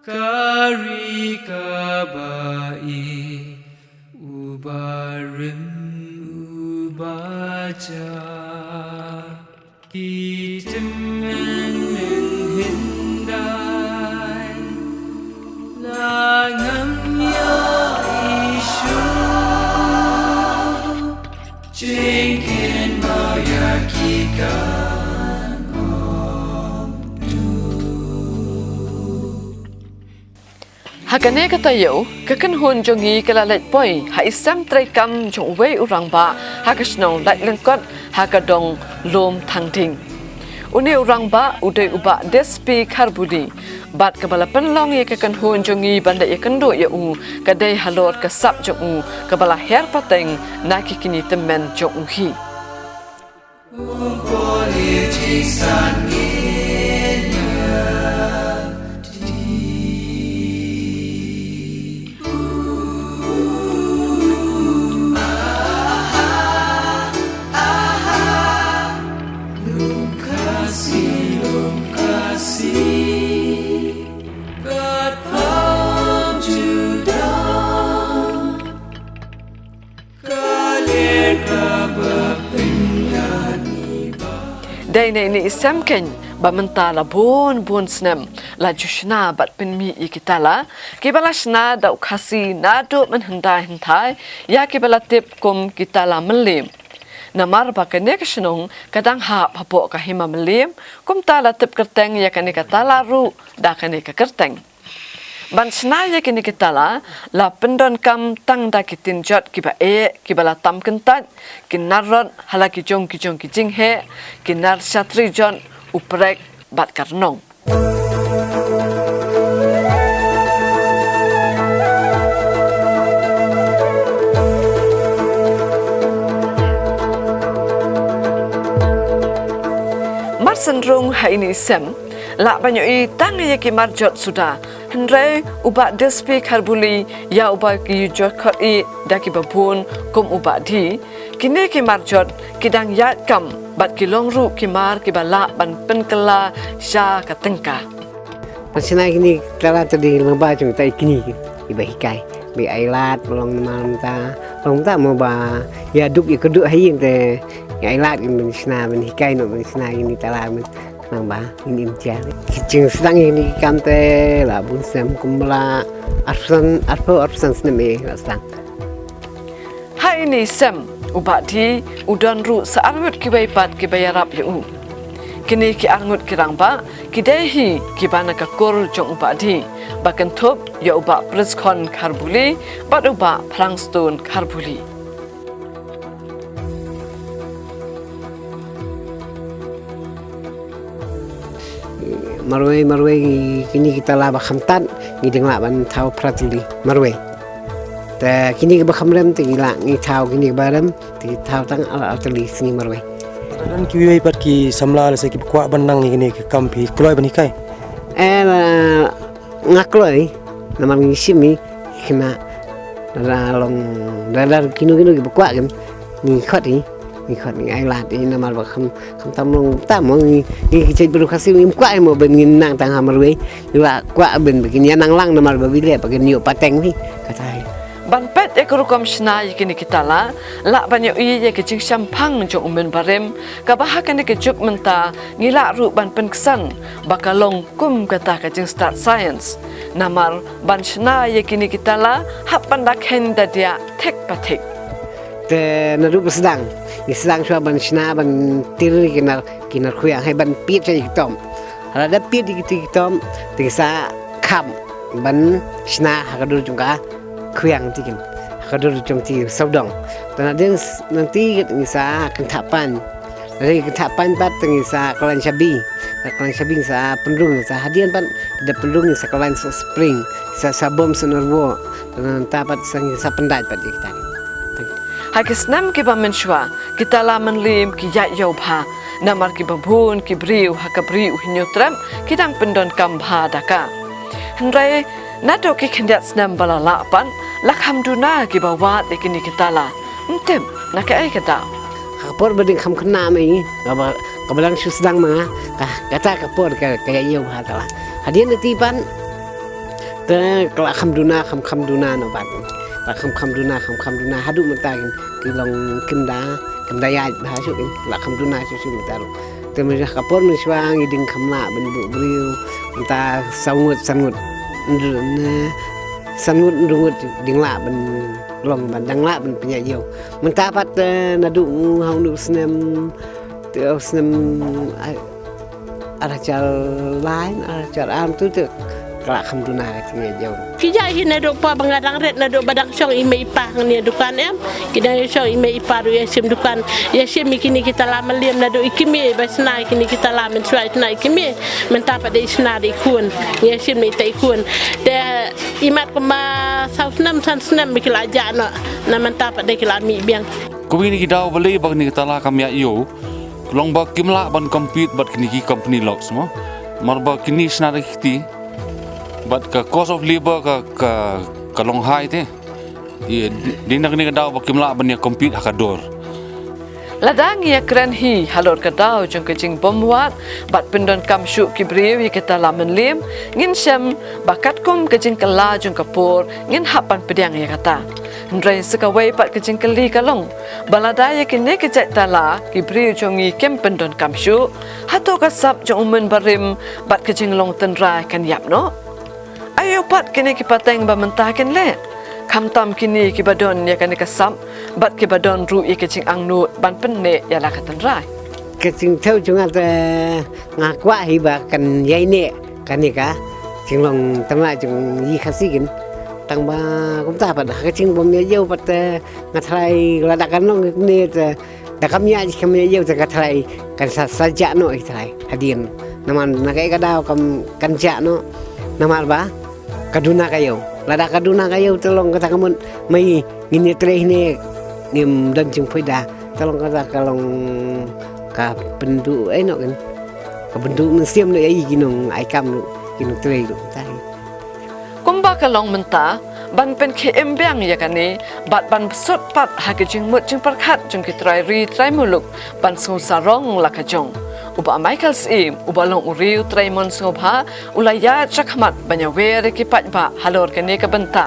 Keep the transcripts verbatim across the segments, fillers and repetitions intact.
Ka ri kaba ïeit, uba rim, uba jah. Ki tymmen mynhyndai la ngam ïohi shuh. Jingkynmaw ïa ki kan ong duh. Ha kane ka taïew, ka kynhun jong ngi ka la leit poi ha i sem treikam jong uwei u rangbah ha ka shnong Laitlyngkot ha ka dong Lum Thangding. Une u rangbah u dei u Bah Despi Kharbuli, bad kaba la pynlong ïa ka kynhun jong ngi ban leit ïakynduh ïa u ka dei halor ka sap jong u kaba la her pateng na ki kñi tymmen jong u hi. Dei na ine i sem keiñ ba mynta la bun bun snem la ju shna bad pynmih ïa ki tala kiba la shna da u Khasi naduh mynhyndai hynthai, ïa kiba la tip kum ki tala mylliem. Namar ba kane ka shnong ka dang hap hapoh ka hima mylliem, kumta la tip kyrteng ïa kane ka tala ruh da kane ka kyrteng. Ban shna ïa kine ki tala, la pyndonkam tang da ki tin jot kiba eh, kiba la tam kyntait, ki nar rot ha la ki jong ki jong ki jingheh, ki nar shatri jot, u prek bad ka rnong. Mar synrung ha ine i sem, lah ban ïohi tang ïa ki mar jot suda. Hynrei u Bah Despi Kharbuli, ïa uba ki ju khot ïa da kiba bun kum u Bah Dhi, kine ki mar jot ki dang ïaid kam bad ki long ruh ki mar kiba lah ban pynkylla sha ka tyngka. Ban shna kine ki tala te dei lyngba jong kita kine kiba hikai. Ba ai lad ba long namar mynta, long mynta mo ba ïa duk ïa kdup ha ïing te ïa ai lad ban shna ban hikai noh ban shna kine ki tala ban Nang ba, ngin im jia. Ki jingsdang ïa kine ki kam te la bun snem kumba la arphew san, arphew, arphew san snem eh la sdang. Ha ine i sem, u Bah Dhi u don ruh sa arngut kiwei pat kiba ïarap ïa u. Kine ki arngut ki rangbah ki dei hi kiba na ka kur jong u Bah Dhi, ba kynthup ïa u Bah Priskhon Kharbuli bad u Bah Phrangstone Kharbuli. Marwei, marwei, kine ki tala ba khamtam ngi dang lah ban thaw phra tylli marwei. Te kine ki ba kham rem te ngi lah ngi thaw, kine ki ba rem te ngi thaw tang ar, ar tylli sngi marwei. Don kiwei pat ki samla lehse kiba kwah ban nang ïa kine ki kam phi kloi ban hikai? Eh, nga kloi, namar ngi shim ïa ki khynnah, lada long, lada kino kino kiba kwah kin, ngi khot ïa ki, ngi khot, ngi ai lad ïa ki namar ba kham, khamtam long tam mo ngi, ngi ki jaitbynriew Khasi ngim kwah ïa mo ban ngin nang tang ha marwei, ngi la kwah ban ba kin ïa nang lang namar ba wi leh ba kin ïoh pateng hi, kata hi. Ban peit ïa ka rukom shna ïa kine ki tala, lah ban ïohi ïa ka jingshemphang jong u mynbarim, kaba ha kane ka juk mynta ngi lah ruh ban pynksan ba ka long kum kata ka jingstad science. Namar ban shna ïa kine ki tala hap ban da kheiñ da diah thik pa thik. Te naduh ba sdang, ngi sdang shuwa ban shna ban tir ki nar, ki nar khwiang, hei ban piet sha ki tom. Lada piet ïa ki tom, te ngi sa kham ban shna ha ka dur jong ka khwiang te kin, ha ka dur jong te sawdong. Te nadien s-, nangta ngi sa kynthah pan. Lada ngi kynthah pan pat te ngi sa kyllain shabi. Kyllain shabi ngi sa pynrung, ngi sa hadien pat da pynrung ngi sa kyllain sa spring, sa, sa bom sa nyrwo. Te nangta pat sa ngi sa pyndait pat ïa kita. Ha ki snem kiba mynshuwa, ki tala mylliem ki ïaid ïew bha, namar kiba bun ki briew ha ka Bri u Hynñiewtrep ki dang pyndonkam bha da ka. Hynrei naduh ki khyndiat snem ba la lah pat, la kham duna kiba wad ïa kine ki tala. Ym tip na kaei ka daw. Ha ka por ba dang kham khynnah ma ngi, kaba Kaba dang shu sdang ma nga, ka, kata ka por ka, ka ïa ïew ha tala. Hadien da ti pan, te ka la kham duna, kham kham duna noh pat. La kham kham duna, kham kham duna, haduh mynta kin, ki long kim da, kim da ïaid bha shuh kin, la kham duna shuh shuh mynta ruh. Te mynta ka por mynshuwa ngi dang kham lah ban buh briew, mynta saw ngut, san ngut. Ndu-, ne, san ngut, ndu ngut, dang lah ban long ban, dang lah ban pynïaid ïew. Mynta pat, eh, naduh ha une u snem, te u snem, ah, ar hajar lai, ar hajar arphew te ka la kham duna ka jingïaid ïew. Ki jia hi naduh por ba nga dang rit, naduh ba dang shong i mei i pa hangne ha dukan em. Ki dang ïa shong i mei i pa ruh ïa shim dukan. Ïa shim ïa kine ki tala mylliem naduh i kmie ba shna ïa kine ki tala mynshuwa i shna i kmie. Mynta pat dei shna da i khun. Ïa shim ïa ita i khun. Te imat kumba saw snem san snem ba ki la jah noh. Na mynta pat dei ki la mih biang. Kawei na ki daw balei ba kine ki tala kam ïaid ïew. Ka long ba kim lah ban compete bad kine ki company locks mo. Namar ba kine shna da ki kti. Bad ka cost of labor ka, ka, ka long high te. Ïa, dei na kane ka daw ba kim lah ban ïa compete ha ka dor. Lada ngi ïa kren hi halor ka daw jong ka jingbymwad bad pyndonkam shuh ki briew ïa ki tala mylliem, ngin shem ba katkum ka jingkylla jong ka por ngin hap ban pdiang ïa kata. Hynrei sa kawei pat ka jingkylli ka long ba lada ïa kine ki jait tala ki briew jong ngi kim pyndonkam shuh, hato ka sap jong u mynbarim bad ka jinglong tynrai kan ïap noh? Aïu pat kine ki pateng ba mynta kin leh? Khamtam kine kiba don ïa kane ka sap bad kiba don ruh ïa ka jingangnud ban pynneh ïa la ka tynrai. Ka jingthew jong nga te nga kwah hi ba kan ïai neh kane ka jinglong tynrai jong ngi Khasi kin. Tang ba kumta pat ha ka jingbym ïa ïew pat te nga tharai lada kan long kane te da kam ïa, kam ïa ïew te ka tharai kan sa, sa jah noh hi tharai hadien. Namar na kaei ka daw kam, kan jah noh. Namar ba ka duna ka ïew. Lada ka duna ka ïew te long kata ka mut mei ngin ïa trei hynne ngim don jingphoida. Te long kata ka long ka pynduh ei noh kan. Ka pynduh mynsiem noh ïa i ki nong ai kam ruh, ki nong trei ruh. Kumba ka long mynta, ban pynkhie im biang ïa kane, bad ban sut pat ha ki jingmut jingpyrkhat jong ki trai ri trai muluk, ban sngewsarong la ka jong. U Bah Michael Syiem, uba long u riew trai mon sngewbha, u la ïaid shakhmat ban ïawer ïa ki paidbah halor kane ka bynta.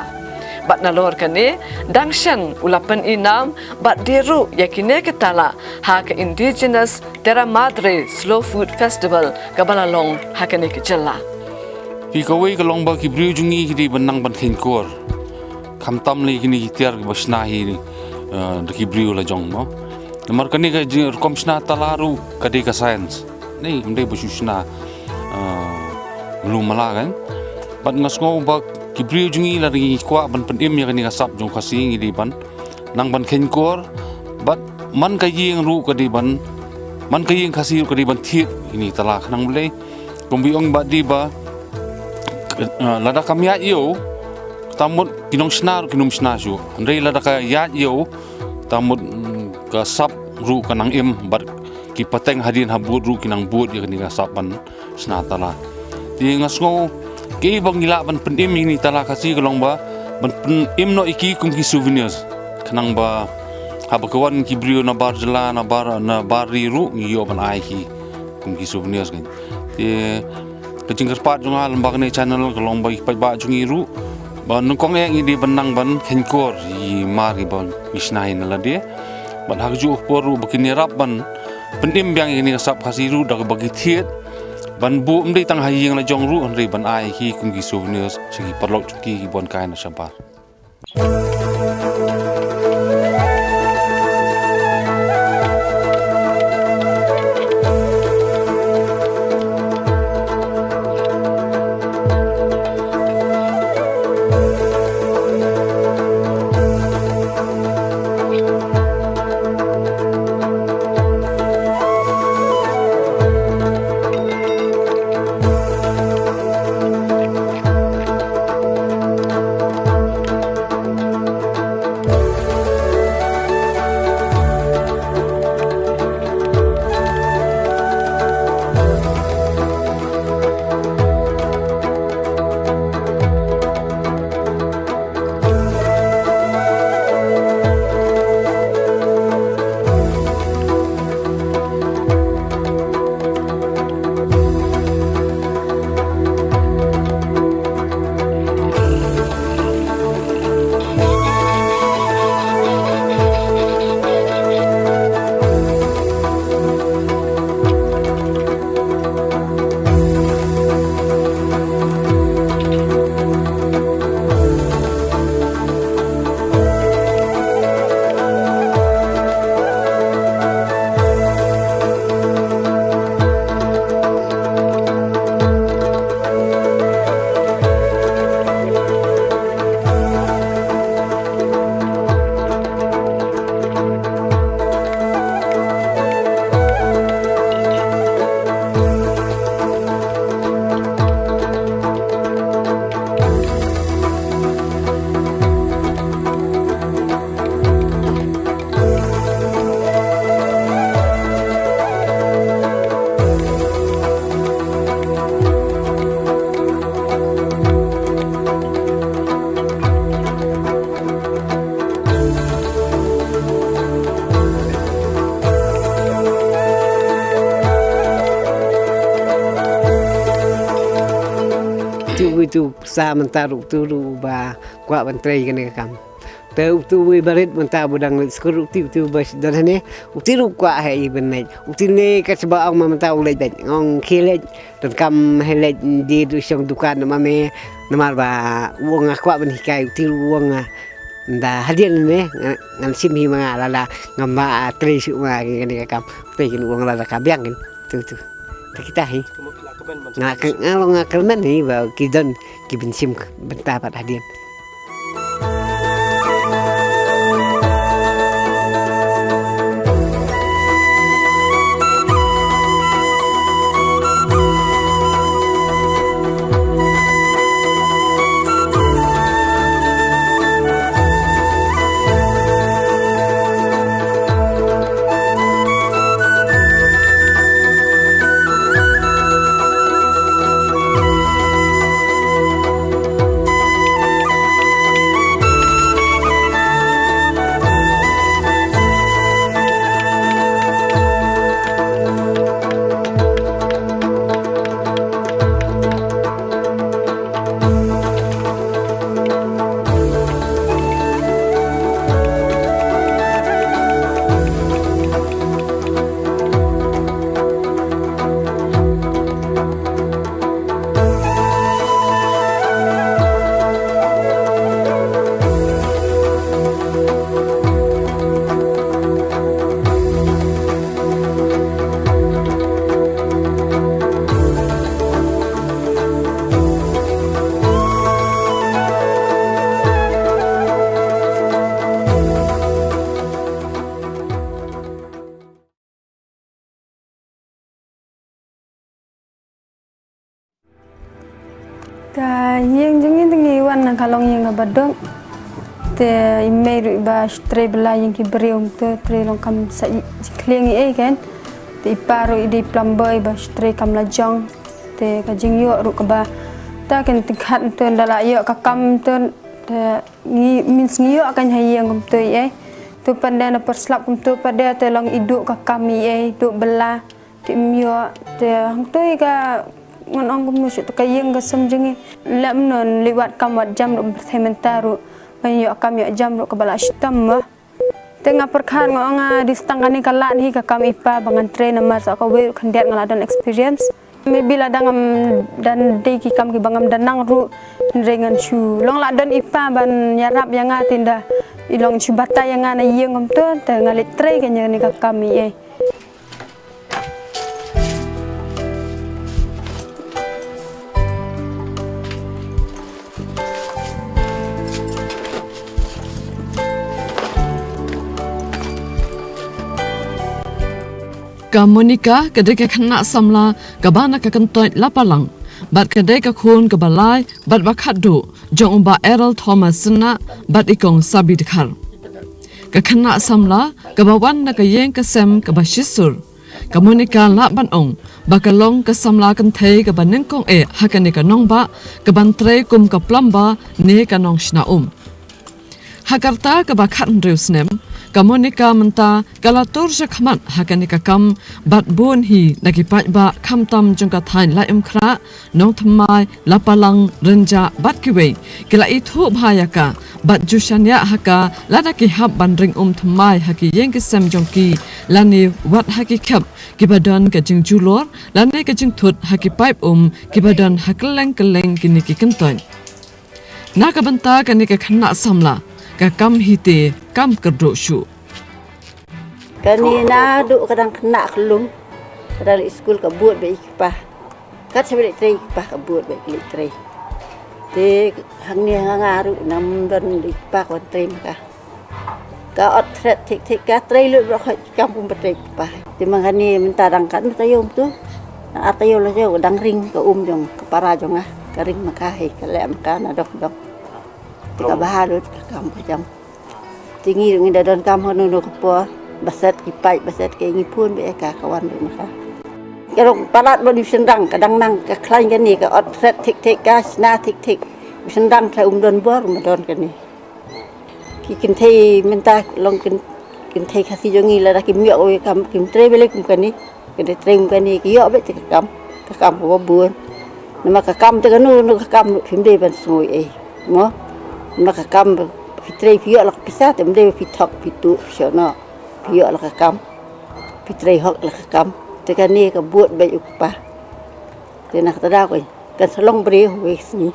Bad nalor kane, dang shen u la pyni nam, bad die ruh ïa kine ki tala, ha ka Indigenous Terra Madre Slow Food Festival, kaba la long ha kane ka jylla. Phi kawei ka long ba ki briew jong ngi ki dei ban nang ban kheiñkor. Khamtam lei kine ki tiar kiba shna hi, eh, da ki briew la jong mo. Namar kane ka jing rukom shna tala ruh ka dei ka science. Nei, ym dei ba shu shna, eh, malu mala kan. Bad nga sngew ba ki briew jong ngi lada ngi kwah ban pynim ïa kane ka sap jong Khasi ngi dei ban nang ban kheiñkor, bad man ka ïing ruh ka dei ban, man ka ïing Khasi ruh ka dei ban thied ïa kine ki tala khnang balei. Kumba ong ba dei ba, eh, lada kam ïaid ïew, kata mut ki nongshna ruh kin ym shna shuh. Hynrei lada ka ïaid ïew, kata mut, mm, ka sap ruh ka nang im bad ki pateng hadien habud ruh ki nang bud ïa kane ka sap ban shna tala. Te nga sngew kaei ba ngi lah ban pynim ïa kine ki tala Khasi ka long ba ban pynim noh ïa ki kum ki souvenirs. Khnang ba haba ka wan ki briew na bar jylla, na bar, na bar ri ruh ngi ïoh ban ai ki kum ki souvenirs kan. Te ka jingkyrpad jong nga lyngba kane channel ka long ba ki paidbah jong ngi ruh ba nyngkong eh ngi dei ban nang ban kheiñkor ïa ki mar kiba ngi shna hi na lade. Bad ha kajuh ka por ruh ba kin ïarap ban pynim biang ïa kane ka sap Khasi ruh da kaba ki thied ban buh ym dei tang ha ïing la jong ruh hynrei ban ai ki kum ki souvenirs sha ki paralok jong ki kiba wan kai na shabar. Utu utu sa mynta ruh utu ruh ba kwah ban trei kane ka kam. Te utu uwei barit mynta ba dang leit skul ruh utu utu ba don hangne. Utu ruh kwah ha i ban leit. Utu ne ka sba ong ma mynta u leit beit. Ong ki leit. Donkam ha leit die du shong dukan ma me. Namar ba u ong nga kwah ban hikai utu ruh u ong nga. Nda hadien ne nga, ngan sim hi ma nga lada ngam ba trei shuh ma kane ka kam. Te kin u ong lada ka biang kin. Tu tu. Te kita hi. Nga ka, nga long nga kyrmen hi ba ki don ki ban sim bynta pat hadien. Ka ïing jong ngi te ngi wan na ka long ïing kaba duk. Te i mei ruh iba shu trei bylla ïing ki briew, te trei long kam sa i, i khlieh ngi ei kan. Te i pa ruh i dei plumber iba shu trei kam la jong. Te ka jingïoh ruh kaba ta kan tyngkhat, te da la ïoh ka kam, te, te ngi, means ngi ïoh kan ha ïing kumto ei. Te pat da na por slap kumto pat da te long i duh ka kam ei, duh bylla. Te ym ïoh, te hangtei ka ngan ong kumno shuh, te ka ïing ka sem jong ngi. Leh kumno, leit wad kam wad jam ruh, pyrthei mynta ruh ban ïoh kam ïoh jam ruh kaba la shitom mo. Te nga pyrkhat nga ong nga dei tang kane ka lad hi ka kam i pa ba ngan trei namar sa kawei ruh khyndiat nga la don experience. Maybe lada ngam don dei ki kam kiba ngam don nang ruh, hynrei ngan shu long la don i pa ban ïarap ïa nga, te ynda i long shu batai ïa nga na ïing kumto, te nga leit trei kane ka kam ei. Ka Monica ka dei ka khynnah samla kaba na ka kyntoit Lapalang, bad ka dei ka khun kaba lai bad ba khatduh jong u Bah Errol Thomas Synnah bad i kong Sabi Dkhar. Ka khynnah samla kaba wan na ka ïing ka sem kaba shisur. Ka Monica lah ban ong ba ka long ka samla kynthei kaba nyngkong eh ha kane ka nongbah kaban trei kum ka plumber ne ka nongshna um. Ha ka rta kaba khathynriew snem, ka Monica mynta ka la tur shakhmat ha kane ka kam, bad bun hi na ki paidbah khamtam jong ka thaiñ Laitumkhrah, Nongthymmai, Lapalang, Rynjah bad kiwei ki la ithuh bha ïa ka bad ju shaniah ha ka lada ki hap ban ring um thymmai ha ki ïing ki sem jong ki lane wat ha ki khep kiba don ka jingjulor lane ka jingthut ha ki paip um kiba don ha kylleng kylleng kine ki kyntoit. Na ka bynta kane ka khynnah samla, ka kam hi te kam kyrduh shuh. Kane naduh ka dang khynnah ka lum, ka dang leit skul ka bud bad i kpa. Kat shaba leit trei i kpa ka bud bad leit trei. Te hangne ha nga ruh ngam don i kpa ka wan trei ma ka. Ka ot thret thik thik, ka trei lut baroh khoit ki kam kum ba trei ki kpa. Te ma kane mynta dang kat ma taïew tu. Dang ar taïew la taïew dang ring ka um jong ka para jong nga. Ka ring ma ka hi, ka leh ma ka na dok dok. Te ka bha lut ka kam ka jam. Te ngi ruh ngi da donkam hano hano ka por. Ba set ki paip, ba set ki, ngi phone bad ïa ka, ka wan ruh ma ka. Ka long palat ba u shynrang, ka dang nang ka khlaiñ kane, ka ot thret thik thik, ka shna thik thik. U shynrang khlaiñ um don bor, um don kane. Ki kynthei mynta long kyn-, kynthei Khasi jong ngi lada kim ïoh kawei ka kam kim trei balei kum kane. Kane trei kum kane ki ïoh beit te ka kam, ka kam kaba bun. Namar ka kam te kano kano ka kam phim dei ban sngewthuh ei. Mo. Namar ka kam phi trei phi ïoh la ka pisa te ym dei phi thok phi tuh phi shoh noh. Phi ïoh la ka kam. Phi trei hok la ka kam. Te kane ka bud bad u kpa. Te na kata da ko kan sa long briew wei sngi.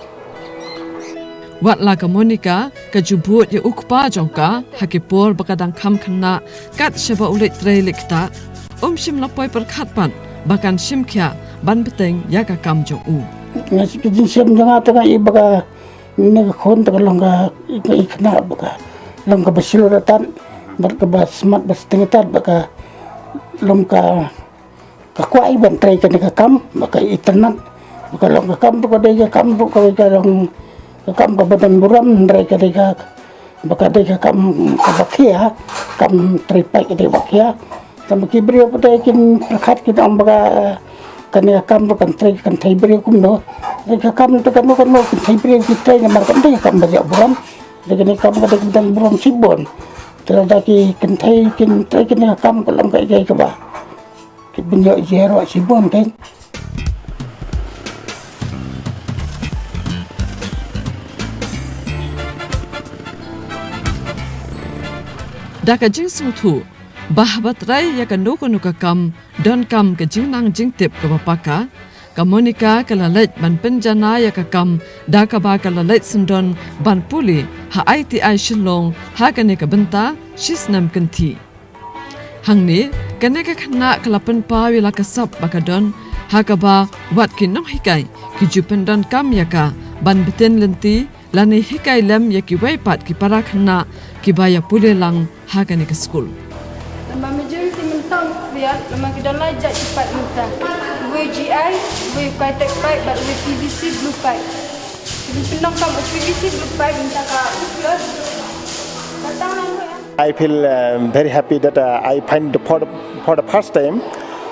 Wat la ka Monica ka ju bud ïa u kpa jong ka ha ki por ba ka dang kham khynnah kat shaba u leit trei leit ktah. Um shym la poi pyrkhat pat ba kan shim khia ban bteng ïa ka kam jong u. Nga shu ka jingshem jong nga te nga i ba ka ne ka khun te ka long ka i khynnah ba ka long ka ba shlur tat bad ka ba smat ba sting tat ba ka long ka Ka kwah i ban trei kane ka kam ba ka itynnad ba ka long ka kam ba ka dei ka kam ba ka long ka kam ka ba don burom, hynrei ka dei ka ba ka dei ka kam ka ba khia, kam trei paid ka dei ba khia. Tang ba ki briew ba dei kin pyrkhat kin ong ba ka kane ka kam ba kan trei kan thei briew kumno. Dei ka kam te kano kano kin thei briew ki trei namar kam dei ka kam ba ïa burom. Dei kane ka kam ka dei ka don burom shibun. Te lada ki kin thei kin trei kane ka kam ka long ka ïa ka ba Ki pynïoh ïa ruh shibun kein. Da ka jingsngewthuh ba haba trei ïa kano kano ka kam donkam ka jingnang jingtip kaba paka, ka Monica ka la leit ban pynjanai ïa ka kam da kaba ka la leit syndon ban pule ha I T I Shillong ha kane ka bynta shisnem kynthih. Hangne kane ka khynnah ka la pynpaw ïa la ka sap ba ka don ha kaba wat ki nonghikai ki ju pyndonkam ïa ka ban btin lynti lane hikai lem ïa kiwei pat ki para khynnah kiba ïa pule lang ha kane ka skul. Namar majority mynta u khriat namar ki don lai jait ki paip mynta. Uwei G I, uwei Kitech paip bad uwei P V C blue paip. Ki pyndonkam u P V C blue paip mynta ka u khriat. Ka tang lang. I feel um, very happy that uh, I find the, for, the, for the first time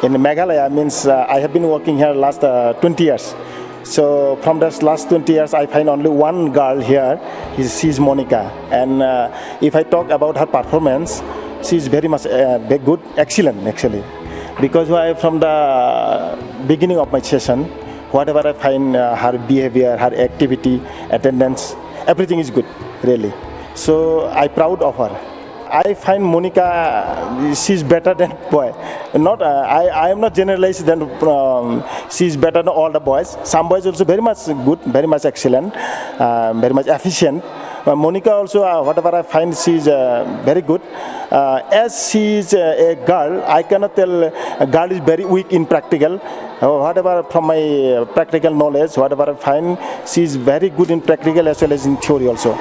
in Meghalaya means uh, I have been working here last uh, twenty years. So from this last twenty years, I find only one girl here. She's, she's Monica. And uh, if I talk about her performance, she's very much uh, very good, excellent actually. Because why from the beginning of my session, whatever I find uh, her behavior, her activity, attendance, everything is good, really. So I proud of her. I find Monica, she's better than boy. Not, uh, I, I am not generalized than um, she's better than all the boys. Some boys also very much good, very much excellent, uh, very much efficient. But Monica also, uh, whatever I find, she's uh, very good. Uh, as she is uh, a girl, I cannot tell a girl is very weak in practical. Uh, whatever from my uh, practical knowledge, whatever I find, she is very good in practical as well as in theory also.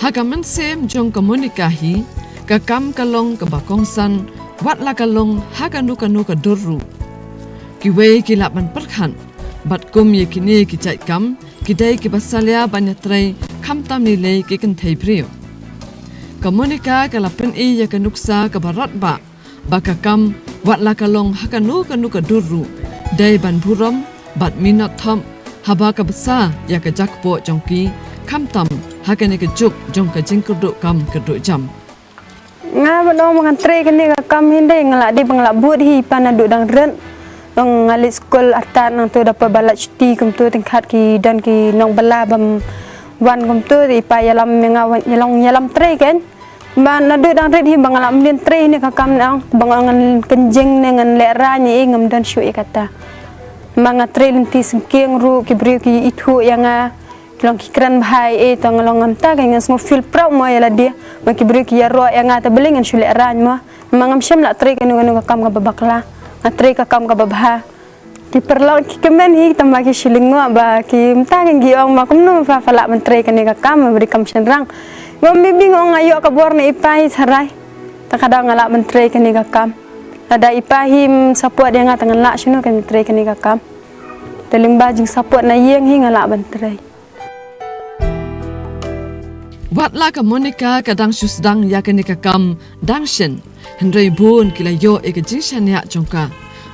Ha ka mynsiem jong ka Monica hi, ka kam ka long kaba kongsan, wat la ka long ha kano kano ka dur ruh. Kiwei ki lah ban pyrkhat, bad kum ïa kine ki jait kam, ki dei kiba salia ban ïatrei, khamtam lei ki kynthei briew. Ka Monica ka la pyni ïa ka nuksa kaba radbah, ba ka kam, wat la ka long ha kano kano ka dur ruh, dei ban burom, bad minot thop, haba ka bsa ïa ka jakpoh jong ki, khamtam, ha kane ka juk jong ka jingkyrduh kam kyrduh jam. Nga ba ong ba ngan trei kane ka kam hi dei nga lah dei ba nga lah bud hi pa naduh dang rit. Ong nga leit skul artat nangto da pa ba lah shuti kumto tyngkhat ki don ki nong bala bam wan kumto i pa ïalam ïa nga wan ïalong ïalam trei kan. Ba naduh dang rit hi ba nga lah mlien trei ne ka kam ne ong ba nga ngan kynjing ne ngan lehrain ïa i ngam don shuh ïa kata. Ba nga trei lynti syngkien ruh ki briew ki ithuh ïa nga. Ki long ki kren bha ïa i to nga long ngam ta ka ngan sngew feel proud mo ïa lade. Ba ki briew ki ïaroh ïa nga ta balei ngan shu lehrain mo. Ma ngam shym lah trei kano kano ka kam kaba bakla. Nga trei ka kam kaba bha. Ki paralok ki kmen hi tang ba ki shu lyngngoh ba ki mynta ki ong ma kumno pha pha lah ban trei kane ka kam ba dei kam shynrang. Ba maybe nga ong nga ïoh ka bor na i pa hi tharai. Ta ka daw nga lah ban trei kane ka kam. Lada i pa hi ym support ïa nga ta ngan lah shano kan trei kane ka kam. Te lyngba jingsupport na ïing hi nga lah ban trei. Wat la ka Monica ka dang shu sdang ïa kane ka kam dang shen, hynrei bun ki la ïoh ïa ka jingshaniah jong ka.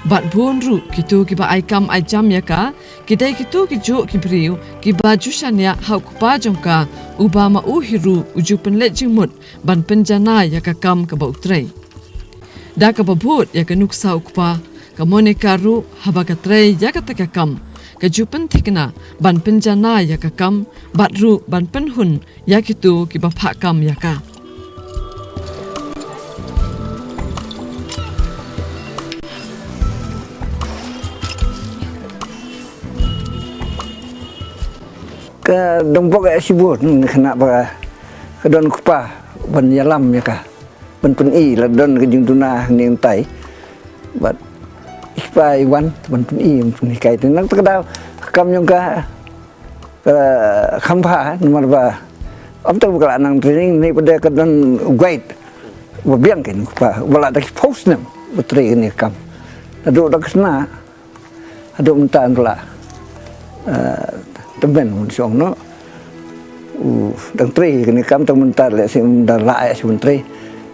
Bad bun ruh kito kiba ai kam ai jam ïa ka, ki dei kito kijuh ki briew kiba ju shaniah ha u kpa jong ka, uba ma u hi ruh u ju pynleit jingmut ban pynjanai ïa ka kam kaba u trei. Da kaba bud ïa ka nuksa u kpa, ka Monica ruh haba ka trei ïa kata ka kam, ka ju pynthikna ban pynjanai ïa ka kam bad ruh ban pynhun ïa kito kiba phah kam ïa ka. Ka dang bok ïa shibun kane ba ka don u kpa ban ïalam ïa ka, ban pyni la don ka jingduna hangne hangtai. Bad i kpa i wan ban pyni, ban pynhikai te nangta ka daw ka kam jong ka ka kham bha namar ba ym tang ba ka la nang training ne ba dei ka don u guide ba biang kein u kpa ba la da ki phew snem ba trei kane ka kam. Haduh da ka sna, haduh mynta ka la, eh, tymmen, ngan ong, noh. U dang trei kane ka kam tang mynta, lehse ym da lah ïa shu ban trei.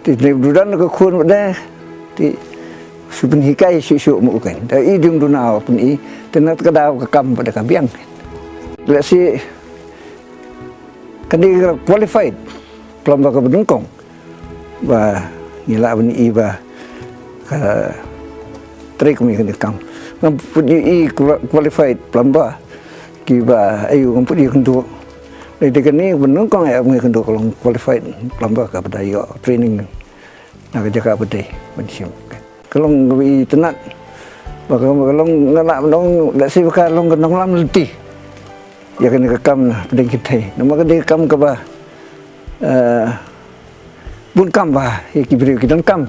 Te ne u don ka khun ba dei, te shu pynhikai shuh shuh mo kein. Te i jingduna u pyni, te na ka daw ka kam ba dei ka biang. Lehse kane ka qualified plumber kaba nyngkong ba ngi lah ban ïohi ba ka trei kum ïa kane ka kam. Ngam put ïohi qua-, qualified plumber kiba ïoh, ngam put ïohi kynduh. Dei, dei kane ba nyngkong ïa ngi kynduh ka long qualified plumber kaba da ïoh training na ka jaka ba dei ban shim. Ka long kaba itynnad. Ba ka, ka long, nga lah ban ong, lehse ba ka long ka nonglam lynti ïa kane ka kam na pdeng kynthei. Namar ka dei ka kam kaba, eh, bun kam bha ïa ki briew ki donkam.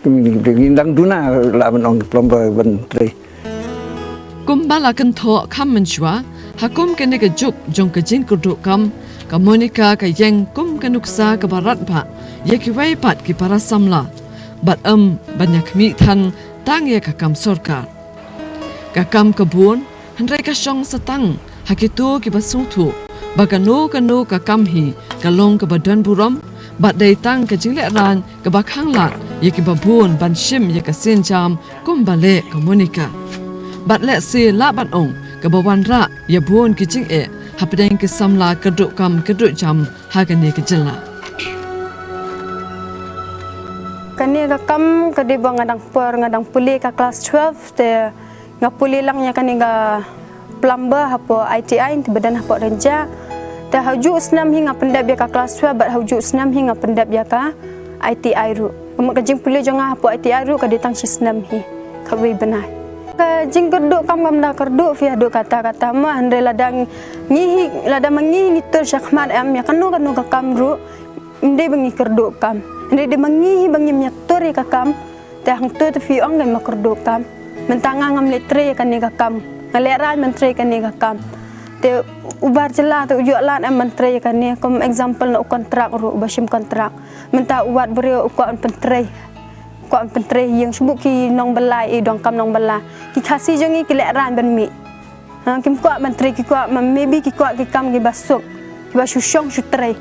Ki briew ki dang duna, lah ban ong, ki plumber ban trei. Kumba la kynthoh kham mynshuwa, ha kum kane ka juk jong ka jingkyrduh kam, ka Monica ka ïeng kum ka nuksa kaba radbah ïa kiwei pat ki para samla, bad ym ban ïakhmih than tang ïa ka kam sorkar. Ka kam ka bun, hynrei ka shong sa tang ha kito kiba sngewthuh ba kano kano ka kam hi ka long kaba don burom, bad dei tang ka jinglehrain kaba khanglad ïa kiba bun ban shim ïa ka sienjam kumba leh ka Monica. Bad lehse lah ban ong kaba wanrah ïa bun ki jingeh hapdeng ki samla kyrduh kam kyrduh jam ha kane ka jylla. Kane ka kam ka dei ba nga dang por, nga dang pule ka klas twelve te nga pule lang ïa kane ka plumber hapoh I T I te ba don hapoh Rynjah. Te ha u juh snem hi nga pyndep ïa ka klas twelve bad ha u juh snem hi nga pyndep ïa ka I T I ruh. Kumba ka jingpule jong nga hapoh I T I ruh ka dei tang shi snem hi, khatwei bnai. Ka jingkyrduh kam kam da kyrduh phi haduh katta katta mo, hynrei lada ngi hi, lada ma ngi ngi tur shakhmat em ïa kano kano ka kam ruh, ym dei ba ngi kyrduh kam. Hynrei dei ma ngi hi ba ngim ïa tur ïa ka kam. Te hangto te phi ong ngim kyrduh kam. Mynta nga ngam leh trei ïa kane ka kam. Nga lehrain ban trei ïa kane ka kam. Te u bar jylla te u ïoh lad em ban trei ïa kane, kum example na u kontrak ruh, uba shim kontrak. Mynta u wad briew u kwah ban pyntrei. U kwah ban pyntrei ïing, shu buh ki nongbylla, i donkam nongbylla. Ki Khasi jong ngi ki lehrain ban mih. Ha, kim kwah ban trei, ki kwah, ma, maybe ki kwah ki kam kiba suk, kiba shu shong shu trei.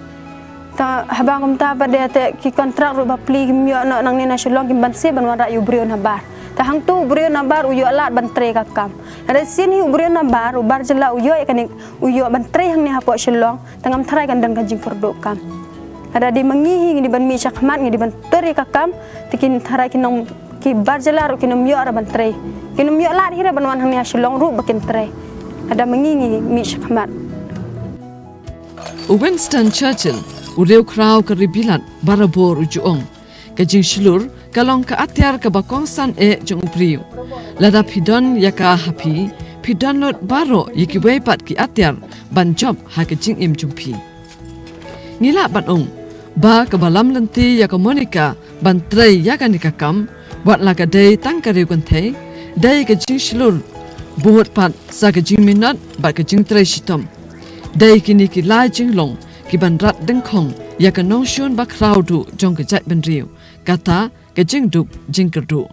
Te haba kumta pat de te ki kontrak ruh bapli kim ïoh noh nangne na Shillong, kim banse ban wanrah ïa u briew na bar. Te hangto u briew na bar u ïoh lad ban trei ka kam. Lada sien hi u briew na bar, u bar jylla u ïoh ïa kane, u ïoh ban trei hangne hapoh Shillong, te ngam tharai kan don ka jingkyrduh kam. Lada dei ma ngi hi ngi dei ban mih shakhmat, ngi dei ban tur ïa ka kam, te kin tharai ki nong, ki bar jylla ruh kin ym ïoh re ban trei. Kin ym ïoh lad hi re ban wan hangne ha Shillong ruh ba kin trei. Lada ma ngi ngi mih shakhmat. U Winston Churchill, u riewkhraw ka ri Bilat, barabor u ju ong, ka jingshlur ka long ka atiar kaba kongsan eh jong u briew. Lada phi don ïa ka ha phi, phi don lut baroh ïa kiwei pat ki atiar ban jop ha ka jingim jong phi. Ngi lah ban ong ba kaba lam lynti ïa ka Monica ban trei ïa kane ka kam, wat la ka dei tang ka riewkynthei, dei ka jingshlur bud pat sa ka jingminot bad ka jingtrei shitom. Dei kine ki lai jinglong kiban rat dyngkhong ïa ka nongshun bakhraw duh jong ka jaitbynriew, kata ka jingduk jingkyrduh.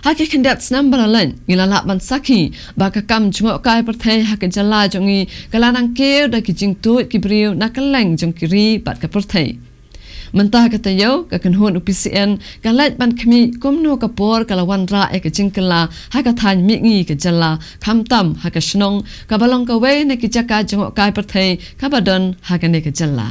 Ha ki khyndiat snem ba la leit, ngi la lah ban sakhi ba ka kam jngohkai pyrthei ha ka jylla jong ngi ka la nang kiew da ki jingtuid ki briew na kylleng jong ki ri bad ka pyrthei. Mynta ka taïew, ka kynhun u P C N ka leit ban khmih kumno ka por ka la wanrah ïa ka jingkylla ha ka thaiñ mihngi ka jylla, khamtam ha ka shnong kaba long kawei na ki jaka jngohkai pyrthei kaba don ha kane ka jylla.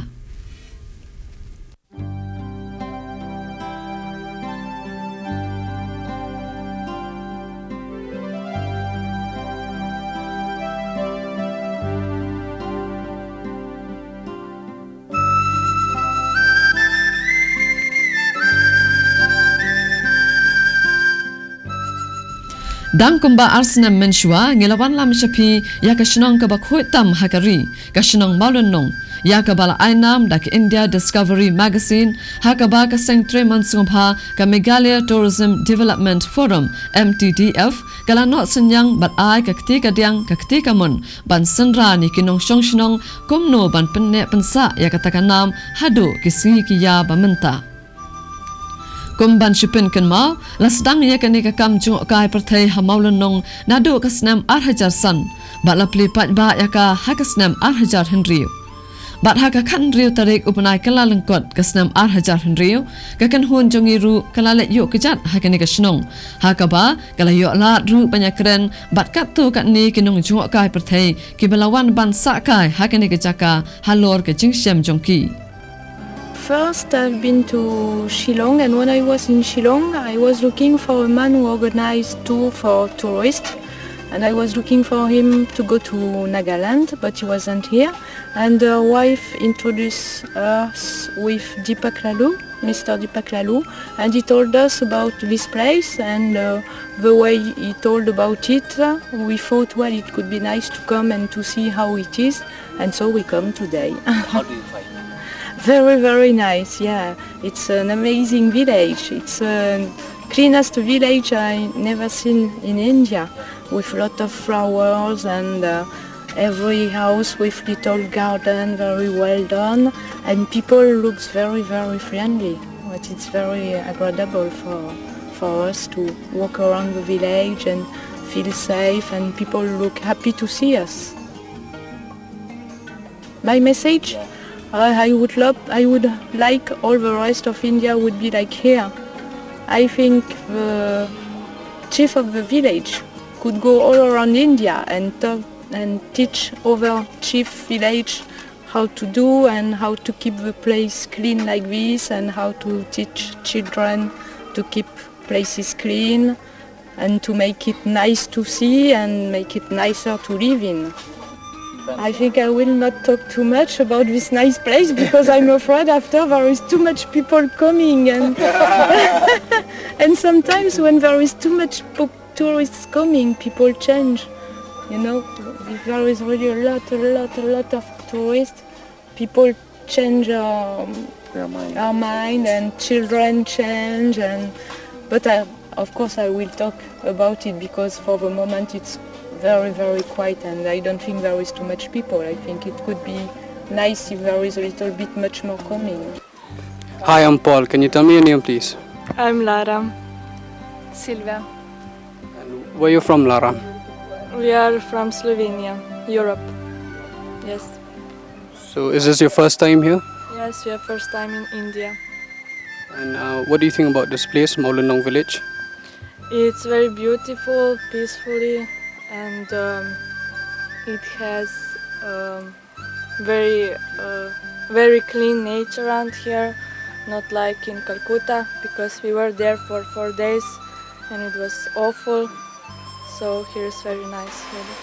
Dang kumba ar snem mynshuwa ngi la wanlam sha phi ïa ka shnong kaba khuid tam ha ka ri, ka shnong Mawlynnong, ïa kaba la ai nam da ka India Discovery Magazine, ha kaba ka seng trei mon sngewbha ka Meghalaya Tourism Development Forum, M T D F, ka la noh synñiang bad ai ka kti kadiang ka kti kamon ban synran ïa ki nongshong shnong kumno ban pynneh pynsah ïa kata ka nam haduh ki sngi ki ïa ba mynta. Kum ban shu pynkynmaw, la sdang ïa kane ka kam jngohkai pyrthei ha Mawlynnong naduh ka snem ar hajar san, bad la plie paidbah ïa ka ha ka snem ar hajar hynriew. Bad ha ka khathynriew tarik u bnai Kyllalyngkot ka snem ar hajar hynriew, ka kynhun jong ngi ruh ka la leit ïuh kjat ha kane ka shnong, ha kaba ka la ïoh lad ruh ban ïakren bad katto katne ki nongjngohkai pyrthei kiba la wan ban sah kai ha kane ka jaka halor ka jingshem jong ki. First, I've been to Shillong, and when I was in Shillong, I was looking for a man who organized tour for tourists, and I was looking for him to go to Nagaland, but he wasn't here. And the wife introduced us with Deepak Laloo, Mister Deepak Laloo, and he told us about this place, and uh, the way he told about it, uh, we thought, well, it could be nice to come and to see how it is, and so we come today. How do you find it? Very, very nice, yeah. It's an amazing village. It's the cleanest village I never seen in India, with lot of flowers and uh, every house with little garden, very well done, and people looks very, very friendly. But it's very agreeable for for us to walk around the village and feel safe, and people look happy to see us. My message, uh, I would love, I would like all the rest of India would be like here. I think the chief of the village could go all around India and talk and teach other chief village how to do and how to keep the place clean like this, and how to teach children to keep places clean and to make it nice to see and make it nicer to live in. I think I will not talk too much about this nice place because I'm afraid after there is too much people coming, and and sometimes when there is too much po- tourists coming, people change. You know, if there is really a lot, a lot, a lot of tourists, people change um, their mind. Our mind, and children change. And but I, of course, I will talk about it because for the moment it's very, very quiet, and I don't think there is too much people. I think it could be nice if there is a little bit much more coming. Hi, I'm Paul. Can you tell me your name, please? I'm Lara. Silvia. And where you from, Lara? We are from Slovenia, Europe. Yes. So, is this your first time here? Yes, we are first time in India. And uh, what do you think about this place, Mawlynnong village? It's very beautiful, peacefully, and um, it has um, very, uh, very clean nature around here, not like in Calcutta, because we were there for four days and it was awful. So here is very nice weather.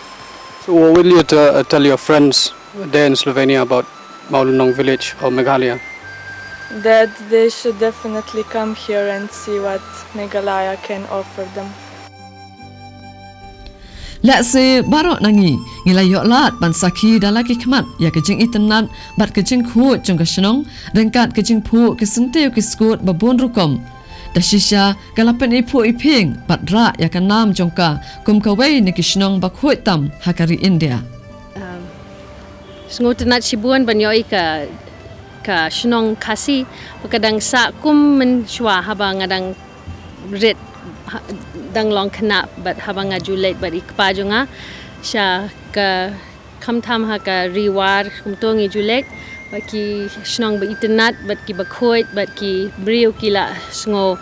So what will you t- uh, tell your friends there in Slovenia about Mawlynnong village or Meghalaya? That they should definitely come here and see what Meghalaya can offer them. Lehse baroh na ngi ngi la ïoh lad ban sakhi da la ki khmat ïa ka jingitynnad bad ka jingkhuid jong ka shnong, ryngkat ka jingphuh ki syntiew ki skud ba bun rukom. Da shisha ka la pyniphuh iphieng bad rah ïa ka nam jong ka kum kawei na ki shnong ba khuid tam ha ka ri India. Um, Sngewtynnad shibun ban ïohi ka ka shnong Khasi ba ka dang sah kum mynshuwa haba nga dang rit ha, Dang long khynnah bad haba nga ju leit bad i kpa jong nga sha ka, khamtam ha ka Ri War kumto ngi ju leit, bad ki shnong ba itynnat bad kiba khuid bad ki briew ki la sngew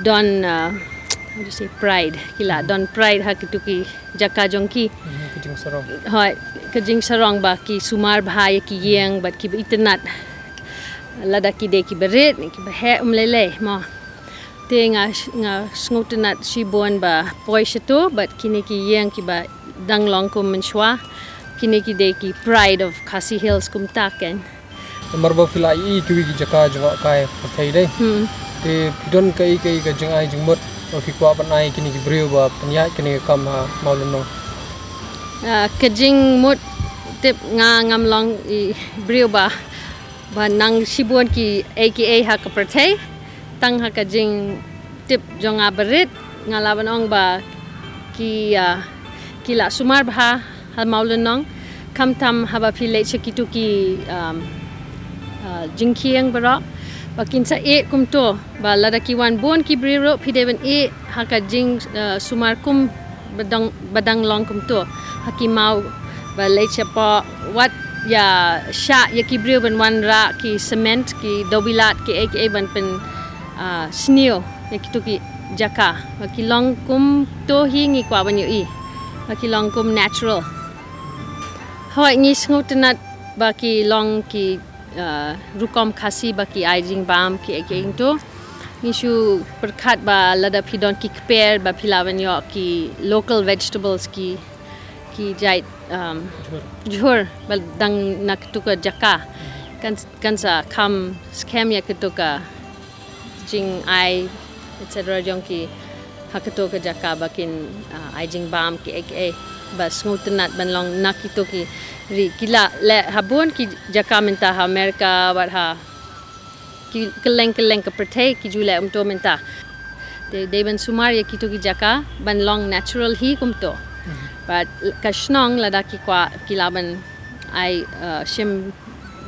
don, uh, how do you say, pride. Ki la don pride ha kitu ki jaka jong ki. Mhm, ka jingsarong. Hooid, ka jingsarong ba ki sumar bha ïa ki ïing bad kiba itynnat. Lada ki dei kiba rit, kiba heh, um lei lei mo. Te nga, nga sngewtynnat shibun ba poi shato bad kine ki ïing kiba dang long kum mynshuwa. Kine ki dei ki pride of Khasi Hills kumta kein. Namar ba phi la ïohi kiwei ki jaka jngohkai pyrthei dei. Hmm. Te phi don kaei kaei ka jingai jingmut ba phi kwah ban ai kine ki briew ba pynïaid kine ki kam ha Mawlynnong? Ah, ka jingmut, tip, nga ngam long i briew ba, ba nang shibun kiei kiei ha ka pyrthei. Tang ha ka jingtip jong nga barit, nga lah ban ong ba ki, ah, ki la sumar bha ha Mawlynnong. Khamtam haba phi leit sha kitu ki, um, uh, jingkieng baroh, ba kin sa ïeh kumto, ba lada ki wan bun ki briew ruh phi dei ban ïeh ha ka jing, uh, sumar kum ba dang, ba dang long kumto ha ki maw, ba leit shapoh, wat ïa shah ïa ki briew ban wanrah ki cement, ki dewbilat, kiei kiei ban pyn, uh, sniew ïa kitu ki jaka, ba ki long kumto hi ngi kwah ban ïohi, ba ki long kum natural. Hooid, ngi sngewtynnat ba ki long ki, uh, rukom Khasi ba ki ai jingbam kiei kiei to. Ngi shu pyrkhat ba lada phi don ki kper ba phi lah ban ïoh ki local vegetables, ki, ki jait, um, jhur ba dang na kitu ka jaka. Kan, kan sa kham skhem ïa kitu ka jingai, et cetera jong ki ha kato ka jaka ba kin, ah, ai jingbam kiei kiei, ba sngewtynnat ban long na kito ki ri. Ki la leh ha bun ki jaka mynta, ha America bad ha ki kylleng kylleng ka pyrthei ki ju leh kumto mynta. Te dei ban sumar ïa kito ki jaka ban long natural hi kumto. Mhm. Bad ka shnong lada ki kwah ki lah ban ai, ah, shim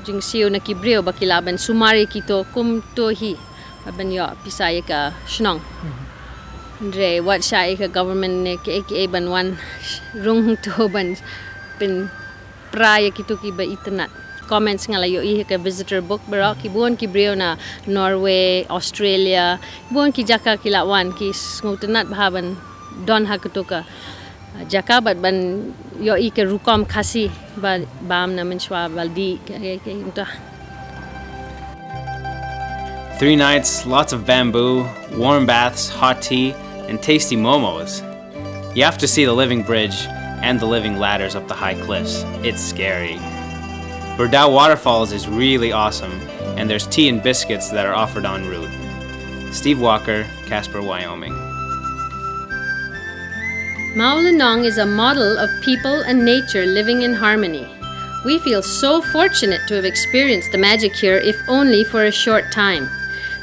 jingsiew na ki briew ba ki lah ban sumar ïa kito kumto hi. Ban ïoh pisa ïa ka shnong. Mhm. Hynrei wat shah ïa ka government ne kiei kiei ban wan rung to ban pynpra ïa kito kiba itynnat. Comments nga la ïohi ha ka visitor book baroh, ki bun ki briew na Norway, Australia, bun ki jaka ki la wan, ki sngewtynnat bha ban don ha kato ka jaka bad ban ïohi ka rukom Khasi ba bam na mynshuwa, ba dih ka, ka, ka, kumta. Three nights, lots of bamboo, warm baths, hot tea, and tasty momos. You have to see the living bridge and the living ladders up the high cliffs. It's scary. Berdau Waterfalls is really awesome, and there's tea and biscuits that are offered en route. Steve Walker, Casper, Wyoming. Mawlynnong is a model of people and nature living in harmony. We feel so fortunate to have experienced the magic here, if only for a short time.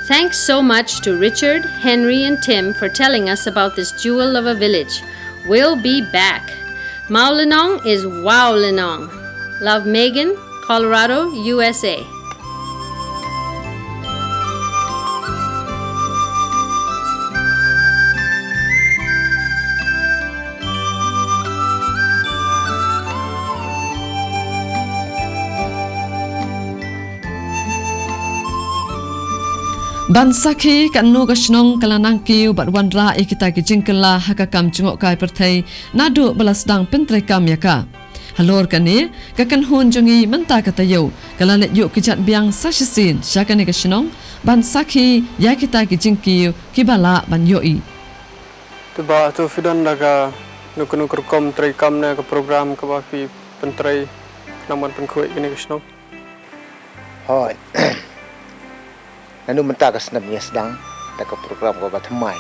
Thanks so much to Richard, Henry, and Tim for telling us about this jewel of a village. We'll be back. Mawlynnong is Wawlynnong. Love, Megan, Colorado, U S A. Ban sakhi katno ka shnong ka la nang kiew bad wanrah ïa kita ki jingkylla ha ka kam jngohkai pyrthei naduh ba la sdang pyntreikam ïa ka. Halor kane, ka kynhun jong ngi mynta ka taïew ka la leit ïuh kjat biang sa shisien sha kane ka shnong ban sakhi ïa kita ki jingkiew kiba lah ban ïohi. Te Bah, to phi don da kano kano ka rukom treikam ne ka program kaba phi pyntrei khnang ban pynkhuid kane ka shnong? Hooid. Naduh mynta ka snem ngi sdang da ka program kaba thymmai.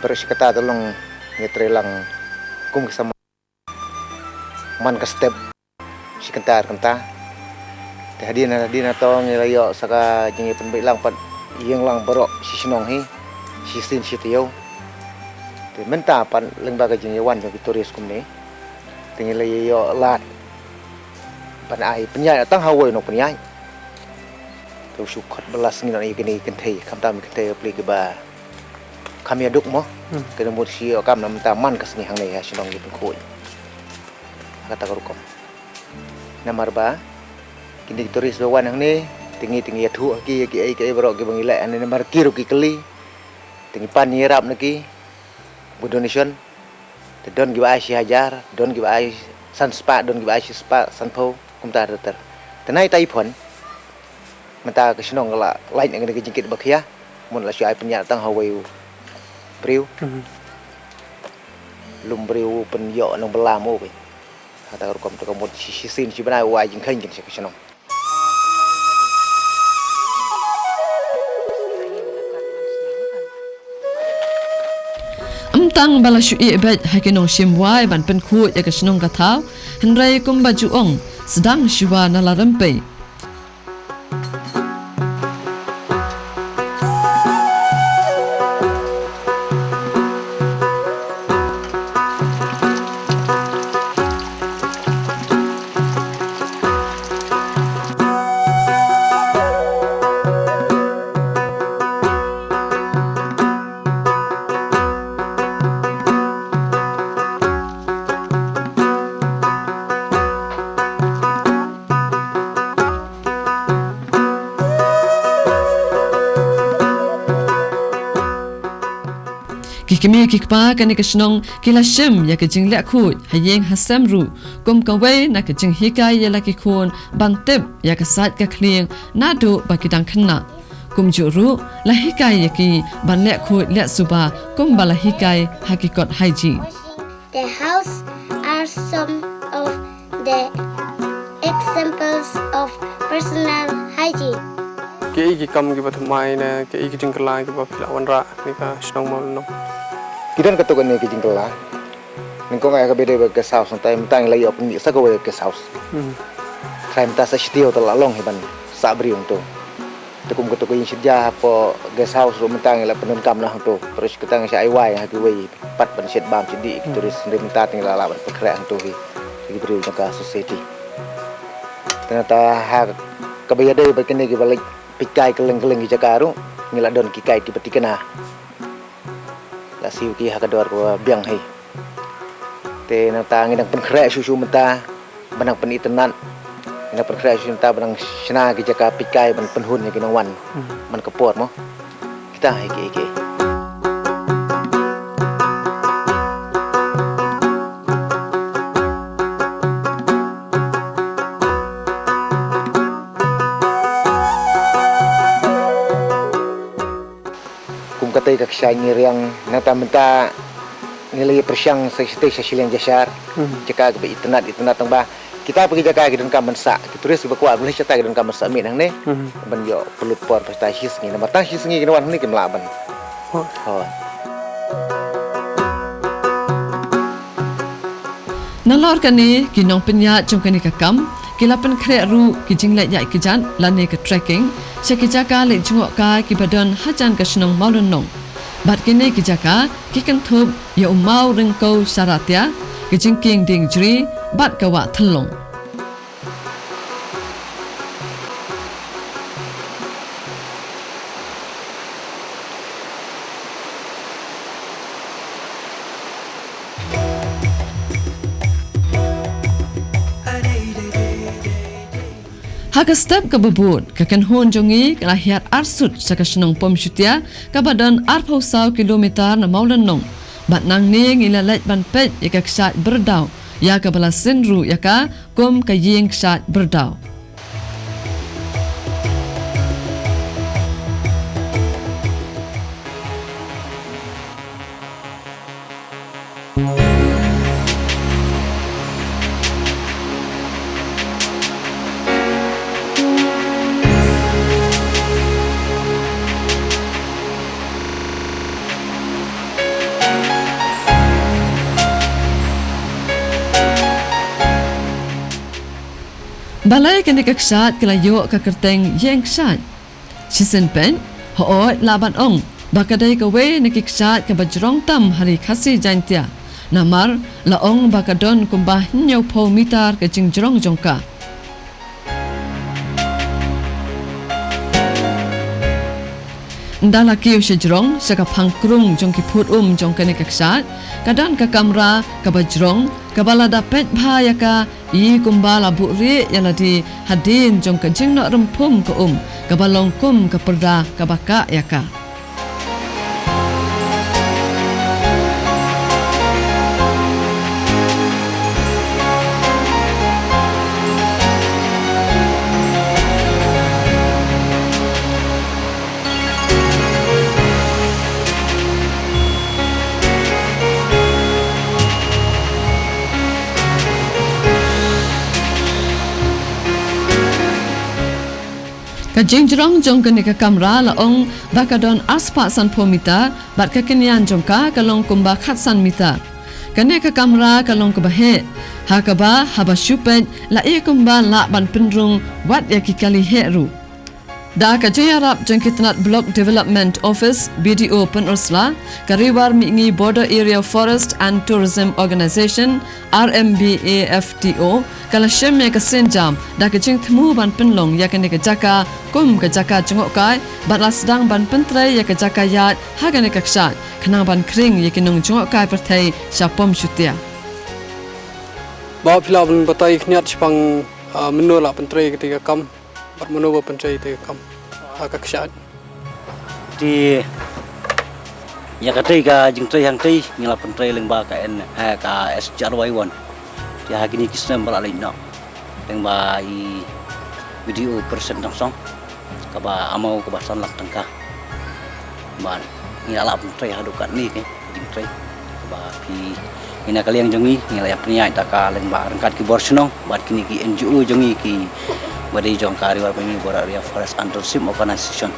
Baroh shi katta te long ngi trei lang kum ki samla man ka step shi kynta ar kynta. Te hadien hadien hato ngi la ïoh sa ka jingïapynbeit lang pat ïeng lang baroh shi shnong hi, shi sien shi taïew. Te mynta pat lyngba ka jingïawan jong ki tourist kumne, te ngi la ïoh lad ban ai pynïaid tang ha wei nongpynïaid. Te u shu khot ba la sngi noh ïa kine ki kynthei, khamtam ki kynthei pli kiba Kham ïa duk mo. Hmm. Kane mut shi ïoh kam na mynta man ka sngi hangne ha shnong ki pynkhuid. Kata ka rukom. Namar ba kine ki tourist ba wan hangne, te ngi te ngi ïathuh ha ki ïa kiei kiei baroh kiba ngi leh hangne namar ki ruh ki kylli. Te ngi pan ïarap na ki ba donation. Te don kiba ai shi hajar, don kiba ai san spah, don kiba ai shi spah sanphew, kumta ter ter. Te nai tai phon. Mynta ka shnong ka la lait na kane ka jingkit ba khia. Mut la shu ai pynïaid tang ha wei u briew. Mhm. Lum briew pynïoh nang bala mo pyn. Kata ka rukom te ka mut shi, shisien shi bnai u ai jingkheiñ kin sha ka shnong. Ym tang ba la shu ïeh beit ha ki nongshim wai ban pynkhuid ïa ka shnong ka thaw, hynrei kumba ju ong, sdang shuwa na la rympei. Ki kmie ki kpa kane ka shnong ki la shim ïa ka jingleh khuid ha ïing ha sem ruh kum kawei na ka jinghikai ïa la ki khun ban tip ïa ka sait ka khlieng naduh ba ki dang khynnah. Kumjuh ruh la hikai ïa ki ban leh khuid leh suba kumba la hikai ha ki kot haiji. The house are some of the examples of personal hygiene. Kiei ki kam kiba thymmai ne kiei ki jingkylla kiba phi la wanrah ha kane ka shnong Mawlynnong? Ki don katto katne ki jingkylla. Nyngkong ai kaba ïadei bad guest house, nangta mynta ngi la ïoh pynmih sa kawei guest house. Hmm. Trai mynta sa shi taïew te la long hi ban sah briew hangto. Te kum kato ka ïing shet ja hapoh guest house ruh mynta ngi la pyndonkam noh hangto. Pero shi katta ngi shah ai wai ha kiwei pat ban shet bam shet dih ki tourist, hynrei mynta te ngi la lah ban pynkhreh hangto hi ha ki briew jong ka society. Te nangta ha kaba ïadei bad kine kiba leit peitkai kylleng kylleng ki jaka ruh ngi la don ki guide kiba thikna. La siew ki ha ka dor kaba biang hi. Te nangta ngi dang pynkhreh shuh shuh mynta ba nang pynitynnad. Ngi dang pynkhreh shuh shuh mynta ba nang shna ki jaka peitkai ban pynhun ïa ki nongwan. Hmm. Man ka por mo. Kita hi ki, hi ki. Kum katei ka kshaid ngi riang, nangta mynta ngi la ïa pyrshang sa shatei sha shiliang jashar. Hmm. Jaka kaba itynnad, itynnad tang ba kita pat ki jaka ki donkam ban sah, ki tourist kiba kwah ban leit shata ki donkam ban sah miet hangne. Hmm. Ban ïoh pynlut por ba shata shi sngi, namar tang shi sngi ki wan hangne kim lah ban. Oh. Hooid. Nalor kane, ki nongpynïaid jong kane ka kam ki la pynkhreh ruh ki jingleit ïaid kjat lane ka trekking sha ki jaka leit jngoh kai kiba don hajan ka shnong Mawlynnong. Bad kine ki jaka ki kynthup ïa u Mawryngkew Sharatia, ka Jingkieng Diengjri bad ka Wah Thyllung. Ha ka step kaba bud, ka kynhun jong ngi ka la hiar arsut sha ka shnong Pumshutia, kaba don arphew saw kilometer na Mawlynnong. Bad nangne ngi la leit ban peit ïa ka kshaid Byrdaw, ïa kaba la syn ruh ïa ka kum ka ïing kshaid Byrdaw. Balei kane ka kshaid ka la ïoh ka kyrteng ïing kshaid? Shisien peit, hooid lah ban ong ba ka dei kawei na ki kshaid kaba jrong tam ha ri Khasi Jaiñtia. Namar la ong ba ka don kumba hynñiewphew mitar ka jingjrong jong ka. Ynda la kiew sha jrong, sha ka phang krung jong ki phut um jong kane ka kshaid, ka don ka kamra kaba jrong, kaba lada peit bha ïa ka, i kumba la buhrieh ïa lade hadien jong ka jingnoh rymphum ka um, kaba long kum ka pyrda kaba kah ïa ka. Ka jingjrong jong kane ka kamra la ong ba ka don arspah sanphew mitar, bad ka kynïan jong ka ka long kumba khatsan mitar. Kane ka kamra ka long kaba heh, ha kaba haba shu peit la i kumba lah ban pynrung wat ïa ki kali heh ruh. Da ka jingïarap jong ki tnat Block Development Office, B D O Pynursla, ka Ri War Mihngi Border Area Forest and Tourism Organization, R M B A F T O, ka la shim ïa ka sienjam da ka jingthmu ban pynlong ïa kane ka jaka kum ka jaka jngohkai, bad la sdang ban pyntrei ïa ka jaka ïaid ha kane ka kshaid, khnang ban khring ïa ki nongjngohkai pyrthei sha pom shutia. Ba phi lah ban batai khyndiat shaphang, ah, mynno la pyntrei kata ka kam, bad mynno ba pyntrei kata ka kam ha ka kshaid. Te ïa katei ka jingtrei hangtei ngi la pyntrei lyngba ka N, eh, ka S G R Y one. Te ha kine ki snem ba la leit noh, lyngba i B D O President Tynsong, kaba amau kaba san lak tyngka. Bad ngi la lah pyntrei haduh katne ka jingtrei. Kaba phi, ngi na ka liang jong ngi ngi la ïa pynïaid da ka lyngba ryngkat ki bor shnong bad kine ki N G O jong ngi kiba dei jong ka Ri War Mihngi Border Area Forest and Tourism Organization.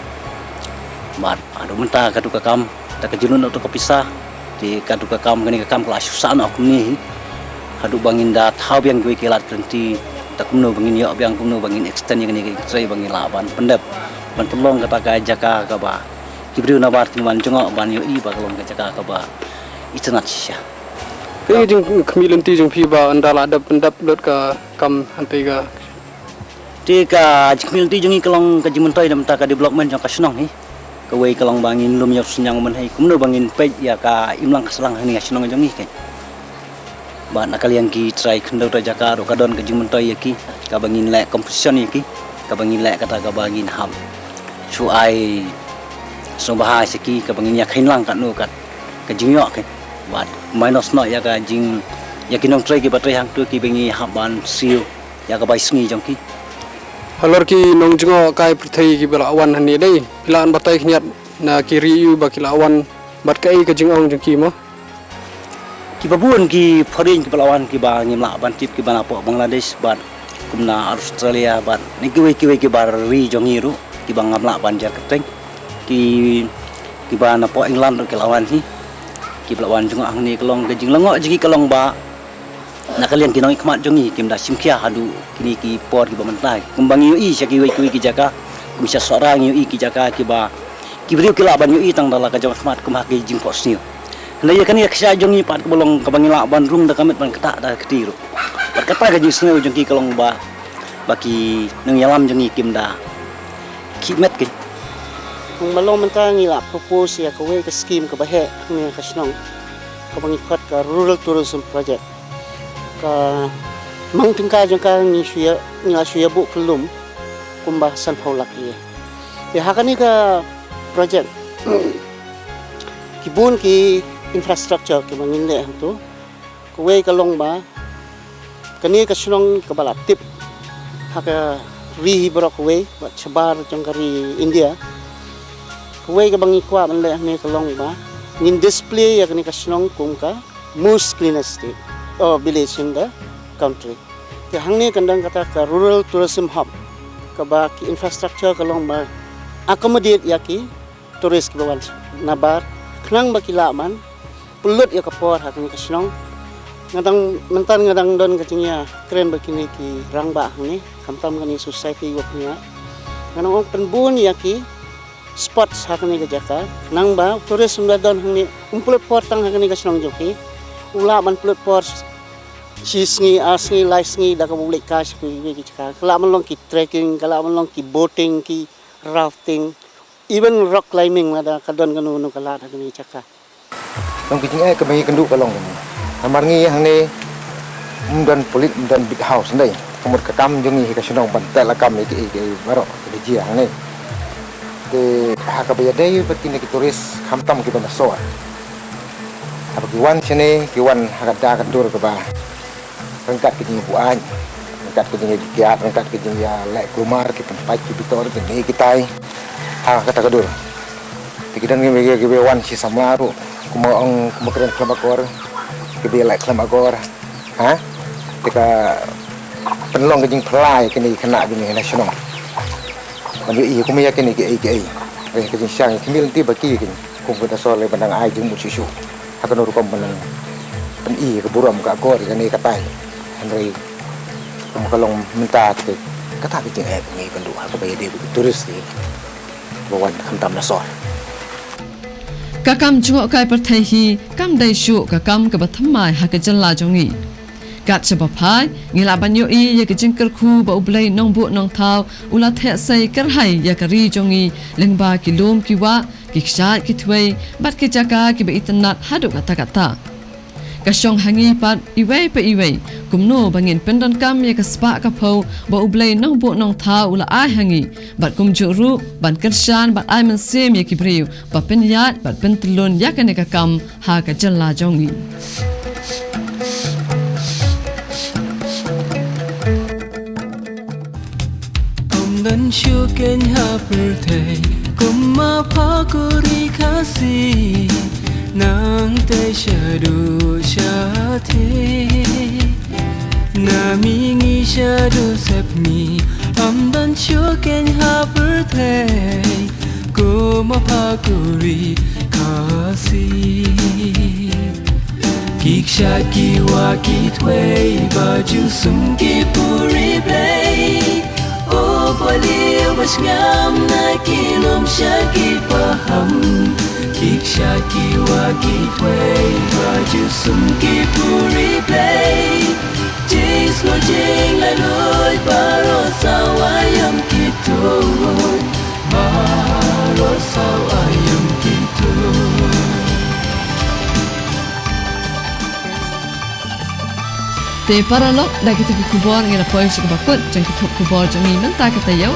Bad haduh mynta katu ka kam, da ka jinglut noh tu ka pisa, te katu ka kam, kane ka kam ka la shu sah noh kumne hi. Haduh ba ngin da thaw biang kiwei ki lad ki lynti, da kumno ba ngin ïoh biang, kumno ba ngin extend ïa kane ka jingtrei ba ngin lah ban pyndep, ban pynlong kata ka jaka kaba ki briew nabar kin wan jngoh ban ïohi ba ka long ka jaka kaba itynnad shisha. Ka jingkhmih lynti jong phi ba ynda la dep pyndep lut ka kam hangtei ka. Te ka jingkhmih lynti jong ngi ka long ka jingmyntoi na bynta ka development jong ka shnong hi. Kawei ka long ba ngin lum ïa u synñiang mynhei kumno ba ngin peit ïa ka imlang ka sahlang hangne ha shnong jong ngi keiñ. Bad na ka liang ki trai khyndew trai jaka ruh ka don ka jingmyntoi ïa ki, kaba ngin leh competition ïa ki, kaba ngin leh kata kaba ngin hap shu ai sngewbha sha ki, kaba ngin ïa kheiñ lang katno kat ka jingïoh keiñ. Bad minus noh ïa ka jing, ïa ki nongtrei kiba trei hangto kiba ngi hap ban siew ïa ka bai sngi jong ki. Halor ki nongjngohkai pyrthei kiba la wan hangne dei, phi lah ban batai khyndiat na ki ri ïa u ba ki la wan bad kaei ka jingong jong ki mo? Kiba bun ki foreign kiba la wan kiba ngim lah ban tip, kiba napoh Bangladesh bad kumna Australia bad na kiwei kiwei ki bar ri jong ngi ruh kiba ngam lah ban jer kyrteng. Ki, kiba napoh England ruh ki la wan hi. Kiba la wan jngoh hangne ka long ka jinglyngngoh jong ki ka long ba na ka liang ki nongmihkhmat jong ngi kim da shim khia haduh kine ki por kiba mynta. Kumba ngi ïohi sha kiwei kiwei ki jaka, kum sha Sohra ngi ïohi ki jaka kiba ki briew ki lah ban ïohi tang da la ka jong khmat kum ha ki jingphohsniew. Hynrei ïa kane ka kshaid jong ngi pat kaba long kaba ngi lah ban rung da ka met ban ktah da ka kti ruh. Bad kata ka jingsngew jong ki ka long ba, ba ki nongïalam jong ngi kim da khih met keiñ. Kumba long mynta ngi la propose ïa kawei ka scheme kaba heh hangne ha ka shnong, kaba ngi khot ka Rural Tourism Project. Ka mang tyngka jong ka ngi shu ïa, ngi la shu ïa buh kyllum kumba sanphew lak ïa. Te ha kane ka project ki bun ki infrastructure kiba ngin leh hangto. Kawei ka long ba kane ka shnong kaba la tip ha ka ri hi baroh kawei bad shabar jong ka ri India. Kawei kaba ngi kwah ban leh hangne ka long ba ngin display ïa kane ka shnong kum ka most cleanest state or village in the country. Te hangne kan don kata ka rural tourism hub, kaba ki infrastructure ka long ba accommodate ïa ki tourist kiba wan nabar, khnang ba ki lah ban pynlut ïa ka por ha kane ka shnong. Nga dang mynta nga dang don ka jingïakren bad kine ki rangbah hangne, khamtam kane society wa pynïaid. Nga dang ong pynbun ïa ki spots ha kane ka jaka, khnang ba u tourist um da don hangne, um pynlut por tang ha kane ka shnong jong ki, u lah ban pynlut por shi sngi, ar sngi, lai sngi da kaba u leit kai sha kiwei ki jaka. Ka lah ban long ki trekking, ka lah ban long ki boating, ki rafting, Even rock climbing, lada ka don kano kano ka lad ha kane ka jaka. Long ki jingeh kaba ngi kynduh ka long kane. Namar ngi hangne ym don pulit, ym don beat house, hynrei ka mut ka kam jong ngi hi ka shnong ban teh lakam ïa kiei kiei baroh kiba jia hangne. Te ha kaba ïadei bad kine ki tourist, khamtam kiba na sor, haba ki wan shane ki wan ha ka da ka dur kaba ryngkat ka jingbuaid, ryngkat ka jingïakiad, ryngkat ka jingïaleh kulmar, ki pynpait ki bitor, kine kitai ha kata ka dur. Te ki don kiba, kiba wan shi samla ruh, kumba ong, kumba kren khlem akor, kiba ïaleh khlem akor. Ha? Te ka pynlong ka jingphylla ïa kine ki khynnah jong ngi na shnong. Ban ïohi kumba ïa kine kiei kiei. Hynrei ka jingshang ïa ki khmih lynti ba ki, ki kum ka da sor lei ban dang ai jingmut shuh shuh. Ha kano rukom ban dang pyni ka burom ka akor ïa kane ka tai. Hynrei kumba ka long mynta te kata ka jingeh ba ngi kynduh ha kaba ïadei bad ki tourist ki ba wan khamtam na sor. Ka kam jngohkai pyrthei hi kam dei shuh ka kam kaba thymmai ha ka jylla jong ngi. Kat shaba phai, ngi lah ban ïohi ïa ka jingkyrkhu ba U Blei Nongbuh Nongthaw u la theh sei kyrhai ïa ka ri jong ngi lyngba ki lum ki wah, ki kshaid ki thwei bad ki jaka kiba itynnat haduh katta katta. Ka shong ha ngi pat iwei pa iwei kumno ba ngin pyndonkam ïa ka spah ka phew ba U Blei Nongbuh Nongthaw u la ai ha ngi, bad kumjuh ruh ban kyrshan bad ai mynsiem ïa ki briew ba pynïaid bad pyntyllun ïa kane ka kam ha ka jylla jong ngi. Ym don shuh keiñ ha pyrthei kum ma pha ku ri Khasi, nangta shaduh shathie. Na mihngi shaduh sepngi, ym don shuh keiñ ha pyrthei kum ma pha ku ri Khasi. Ki kshaid ki wah ki thwei ba ju sum ki puri Blei. U paliu ba sngap na ki lum sha ki paham. Ki kshaid ki wah ki thwei ba ju sum ki puri Blei. Jingslujing la luid baroh sawa ïam ki tuid. Baroh sawa ïam ki tuid. Te paralok, da kita ki khubor ngi la poi sha kaba kut jong ki thup khubor jong ngi mynta ka taïew.